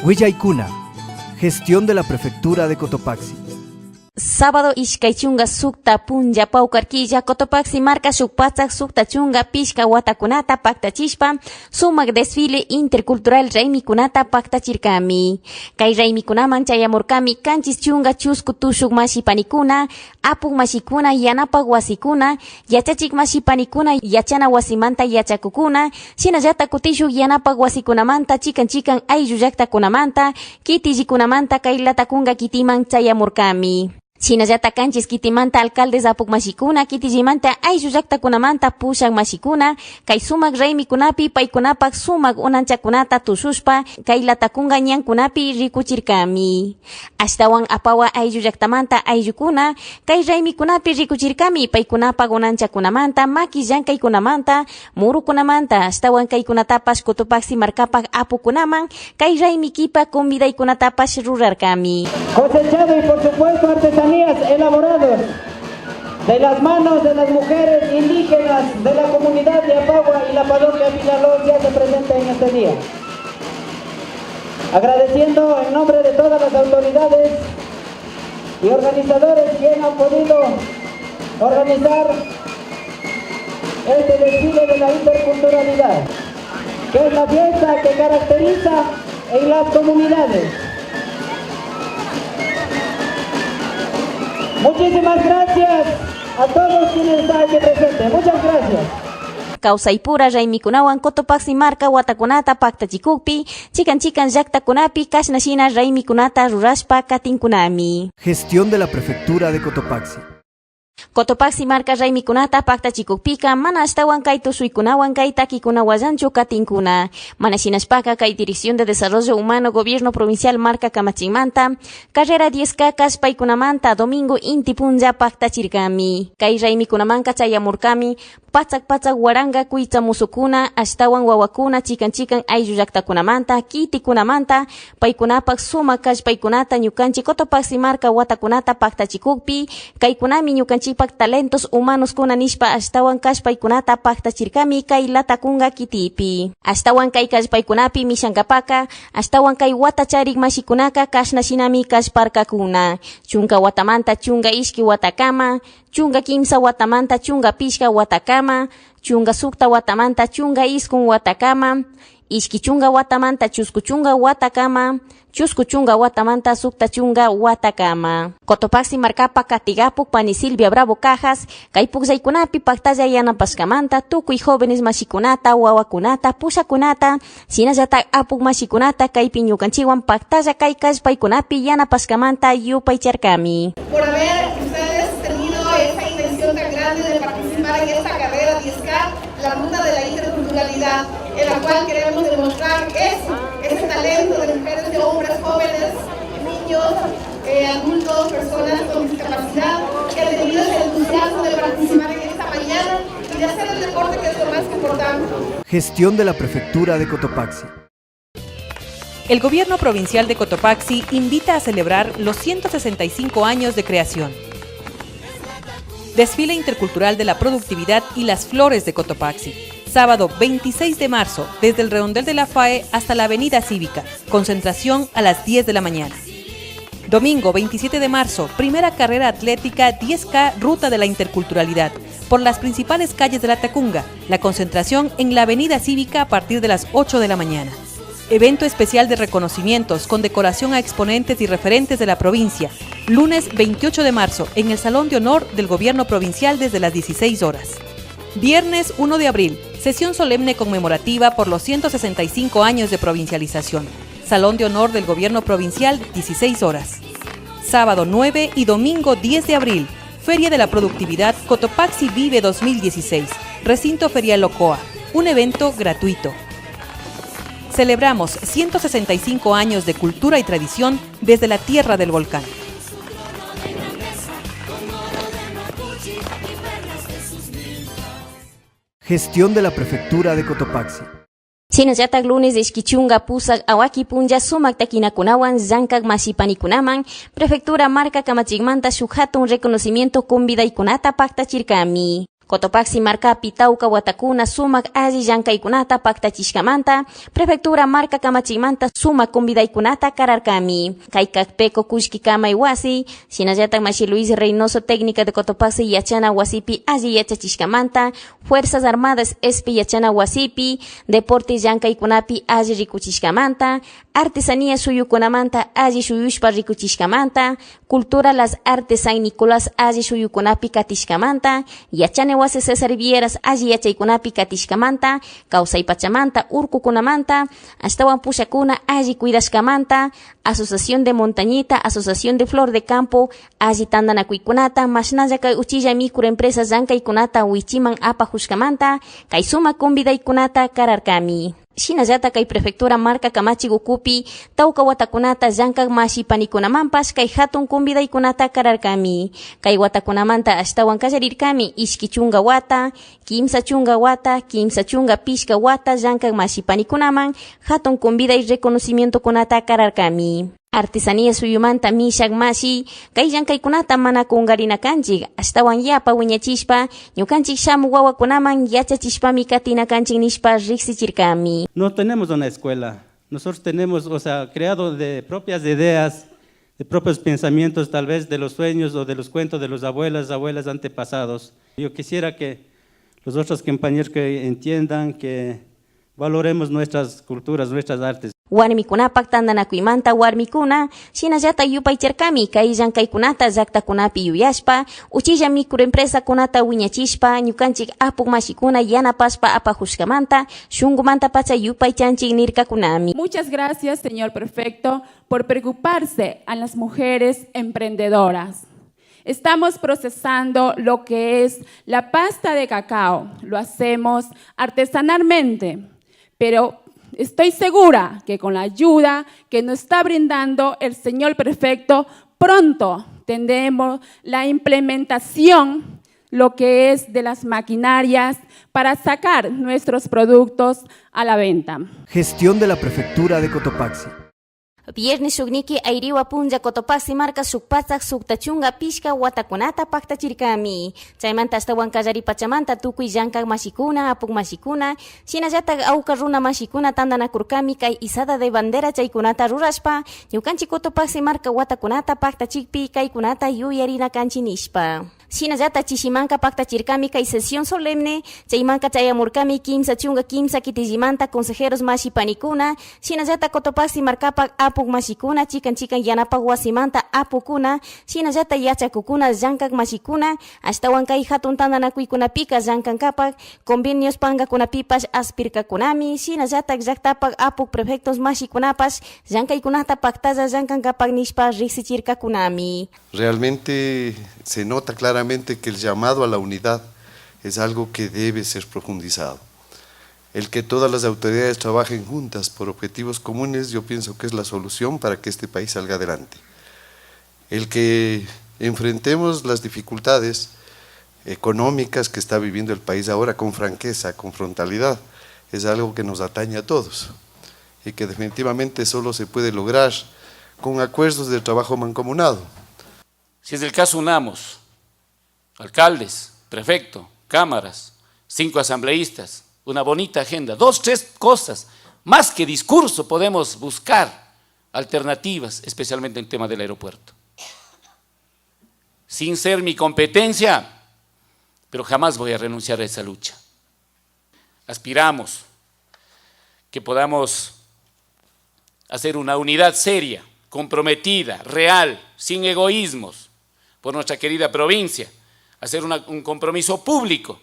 Huillaicuna, gestión de la Prefectura de Cotopaxi. Sábado 26 punlla pawkar killa Cotopaxi marka shuk 165 watakunata paktachishpa sumak desfile intercultural raymikunata paktachirkami. Kay raymikunaman chayamurkami 72 tushuk mashipanikuna, apuk mashikuna, yanapak wasikuna, yachachik mashipanikuna, yachana wasimanta yachakukuna, shinallata kutishuk yanapak wasikunamanta chikan chikan ayllu llaktakunamanta, kitillikunamanta kay Latacunga kitiman chayamurkami. Shinallata kanchis kitimanta alcaldes apuk mashikuna, kitillimanta ayllu llaktakunamanta pushak mashikuna, kay sumak raymikunapi paykunapak sumak unanchakunata tushushpa kay Latacunga ñankunapi rikuchirkami. Ashtawan Apawa ayllu llaktamanta ayllukuna kay raymikunapi rikuchirkami paykunapak unanchakunamanta, maki llankaykunamanta, murukunamanta, ashtawan kaykunatapash Cotopaxi markapak apukunaman kay raymikipa convidaykunatapash rurarkami. Cosechado y por supuesto artesanías elaborados de las manos de las mujeres indígenas de la comunidad de Apagua y la parroquia Villalón ya se presenta en este día. Agradeciendo en nombre de todas las autoridades y organizadores quienes han podido organizar este desfile de la interculturalidad, que es la fiesta que caracteriza en las comunidades. Muchísimas gracias a todos quienes están aquí presentes. Muchas gracias. Kawsaypura raymikunawan Cotopaxi marka watakunata paktachikukpi, chikan chikan llaktakunapi kashna shina raymikunata rurashpa katinkunami. Gestión de la Prefectura de Cotopaxi. Cotopaxi marka raymikunata paktachikukpika mana ashtawan kay tushuykunawan kay takikunawallanchu katinkuna. Mana shinashpaka kay Dirección de Desarrollo Humano Gobierno Provincial marka kamachinmanta, carrera 10K kashpaykunamanta domingo inti punlla paktachirkami. Kay raymikunamanka chayamurkami patsak patsak waranga kuytsa musukuna, ashtawan wawakuna chikan chikan ayllu llaktakunamanta, kitikunamanta, paykunapak sumak kallpaykunata ñukanchik Cotopaxi marka watakunata paktachikukpi, kaykunami ñukanchikpak talentos humanos kuna nishpa ashtawan kallpaykunata paktachirkami kay Latacunga kitipi. Ashtawan kay kallpaykunapi mishankapaka, ashtawan kay wata charik mashikunaka kashna shinami kallparkakuna. 10 watamanta 12 watakama, 13 watamanta 15 watakama, 16 watamanta 19 watakama, 20 watamanta 20 watakama, 20 watamanta 60 watakama. Cotopaxi markapa katigapuk pani Silvia Bravo Cajas, kay pukllaykunapi paktalla yanapashkamanta tukuy jóvenes mashikunata, wawakunata, pushakunata, shinallatak apuk mashikunata kaypi ñukanchikwan paktalla kay kallpaykunapi yanapashkamanta yupaycharkami. Por haber ustedes tenido esa intención tan grande de participar en esta carrera 10K, la ruta de la interculturalidad, en la cual queremos demostrar eso, ese talento de mujeres y hombres jóvenes, niños, adultos, personas con discapacidad, que han tenido ese entusiasmo de participar en esta mañana y de hacer el deporte, que es lo más importante. Gestión de la Prefectura de Cotopaxi. El Gobierno Provincial de Cotopaxi invita a celebrar los 165 años de creación. Desfile Intercultural de la Productividad y las Flores de Cotopaxi. Sábado 26 de marzo, desde el Redondel de la FAE hasta la Avenida Cívica. Concentración a las 10 de la mañana. Domingo 27 de marzo, primera carrera atlética 10K Ruta de la Interculturalidad, por las principales calles de Latacunga. La concentración en la Avenida Cívica a partir de las 8 de la mañana. Evento especial de reconocimientos con decoración a exponentes y referentes de la provincia. Lunes 28 de marzo, en el Salón de Honor del Gobierno Provincial desde las 16 horas. Viernes 1 de abril, sesión solemne conmemorativa por los 165 años de provincialización. Salón de Honor del Gobierno Provincial, 16 horas. Sábado 9 y domingo 10 de abril, Feria de la Productividad Cotopaxi Vive 2016, Recinto Ferial Locoa, un evento gratuito. Celebramos 165 años de cultura y tradición desde la tierra del volcán. Gestión de la Prefectura de Cotopaxi. Shinallatak lunes 28 awaki punlla sumak takinakunawan llankak mashipanikunaman Prefectura marka kamachikmanta shuk hatun reconocimiento convidaykunata paktachirkami. Cotopaxi markapi tawka watakuna sumak alli llankaykunata paktachishkamanta Prefectura marka kamachikmanta sumak convidaykunata kararkami. Kay kakpeko kullki kamay wasi, shinallatak mashi Luis Reynoso Técnica de Cotopaxi yachana wasipi alli yachachishkamanta, Fuerzas Armadas SP yachana wasipi, Deporte llankaykunapi alli rikuchishkamanta, Artesanía suyukunamanta alli shuyushpa rikuchishkamanta, Cultura Las Artes San Nicolás alli shuyukunapi katishkamanta, Yachana wasi César Vieras alli yachaykunapi katishkamanta, Kawsaypachamanta, urkukunamanta, ashtawan pushakuna alli cuidashkamanta, Asociación de Montañita, Asociación de Flor de Campo, alli tantanakuykunata, mashnalla kay uchilla microempresas llankaykunata wichiman apajushkamanta, kay sumak convidaykunata kararkami. Shinallata kay prefectura marka kamachik ukupi, tawka watakunata llankak mashi panikunamanpash kay hatun convidaykunata kararkami. Kay watakunamanta ashtawan kallarirkami ishki chunka wata, kimsa chunka wata, kimsa chunka pishka wata llankak mashi panikunaman hatun conviday reconocimientokunata kararkami. Artesanía suyumanta mishak mashi, kay llankaykunata mana kunkarina kanchik, ashtawan yapa wiñachishpa, ñukanchik shamuk wawakunaman yachachishpami katina kanchik nishpa riksichirkami. No tenemos una escuela, nosotros tenemos, o sea, creado de propias ideas, de propios pensamientos, tal vez de los sueños o de los cuentos de los abuelos, abuelas antepasados. Yo quisiera que los otros compañeros que entiendan que valoremos nuestras culturas, nuestras artes. Warmikunapak tantanakuymanta warmikuna, shinallata yupaycharkami kay llankaykunata llaktakunapi yuyashpa, uchilla microempresakunata wiñachishpa, ñukanchik apuk mashikuna yanapashpa apajushkamanta, shunkumantapacha yupaychanchik nirkakunami. Muchas gracias, señor prefecto, por preocuparse a las mujeres emprendedoras. Estamos procesando lo que es la pasta de cacao. Lo hacemos artesanalmente, pero estoy segura que con la ayuda que nos está brindando el señor prefecto, pronto tendremos la implementación, lo que es de las maquinarias para sacar nuestros productos a la venta. Gestión de la Prefectura de Cotopaxi. Viernes shukniki ayriwa punlla Cotopaxi marka shuk patsak sukta chunka pishka watakunata paktachirkami. Chaymanta ashtawan kallari pachamanta tukuy llankak mashikuna, apuk mashikuna, shinallatak awka runa mashikuna tantanakurkami kay izada de bandera chaykunata rurashpa, ñukanchik Cotopaxi marka watakunata paktachikpi kaykunata yuyarina kanchik nishpa. Shinallata chishimanka paktachirkami kay sesión solemne, chaymanka chayamurkami kimsa chunka kimsa kitillimanta consejeros mashi panikuna, shinallata Cotopaxi markapak apuk mashikuna, chikan chikan yanapak wasimanta apukuna, shinallata yachakukuna, llankak mashikuna, ashtawan kay hatun tantanakuykunapika llankankapak, convenios pankakunapipash aspirkakunami, shinallatak llaktapak apuk prefectos mashikunapash, llankaykunata paktalla llankankapak nishpa riksichirkakunami. Realmente se nota claramente que el llamado a la unidad es algo que debe ser profundizado. El que todas las autoridades trabajen juntas por objetivos comunes, yo pienso que es la solución para que este país salga adelante. El que enfrentemos las dificultades económicas que está viviendo el país ahora con franqueza, con frontalidad, es algo que nos atañe a todos y que definitivamente solo se puede lograr con acuerdos de trabajo mancomunado. Si es el caso, unamos alcaldes, prefecto, cámaras, 5 asambleístas, una bonita agenda, 2, 3 cosas. Más que discurso podemos buscar alternativas, especialmente en el tema del aeropuerto. Sin ser mi competencia, pero jamás voy a renunciar a esa lucha. Aspiramos que podamos hacer una unidad seria, comprometida, real, sin egoísmos, por nuestra querida provincia, hacer un compromiso público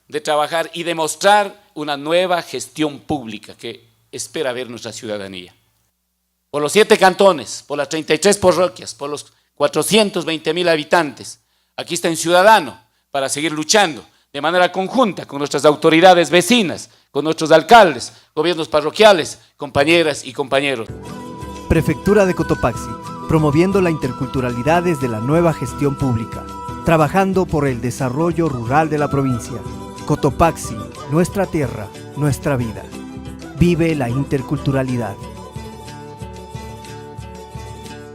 de trabajar y demostrar una nueva gestión pública que espera ver nuestra ciudadanía. Por los 7 cantones, por las 33 parroquias, por los 420.000 habitantes, aquí está un ciudadano para seguir luchando de manera conjunta con nuestras autoridades vecinas, con nuestros alcaldes, gobiernos parroquiales, compañeras y compañeros. Prefectura de Cotopaxi, promoviendo la interculturalidad desde la nueva gestión pública, trabajando por el desarrollo rural de la provincia. Cotopaxi, nuestra tierra, nuestra vida. Vive la interculturalidad.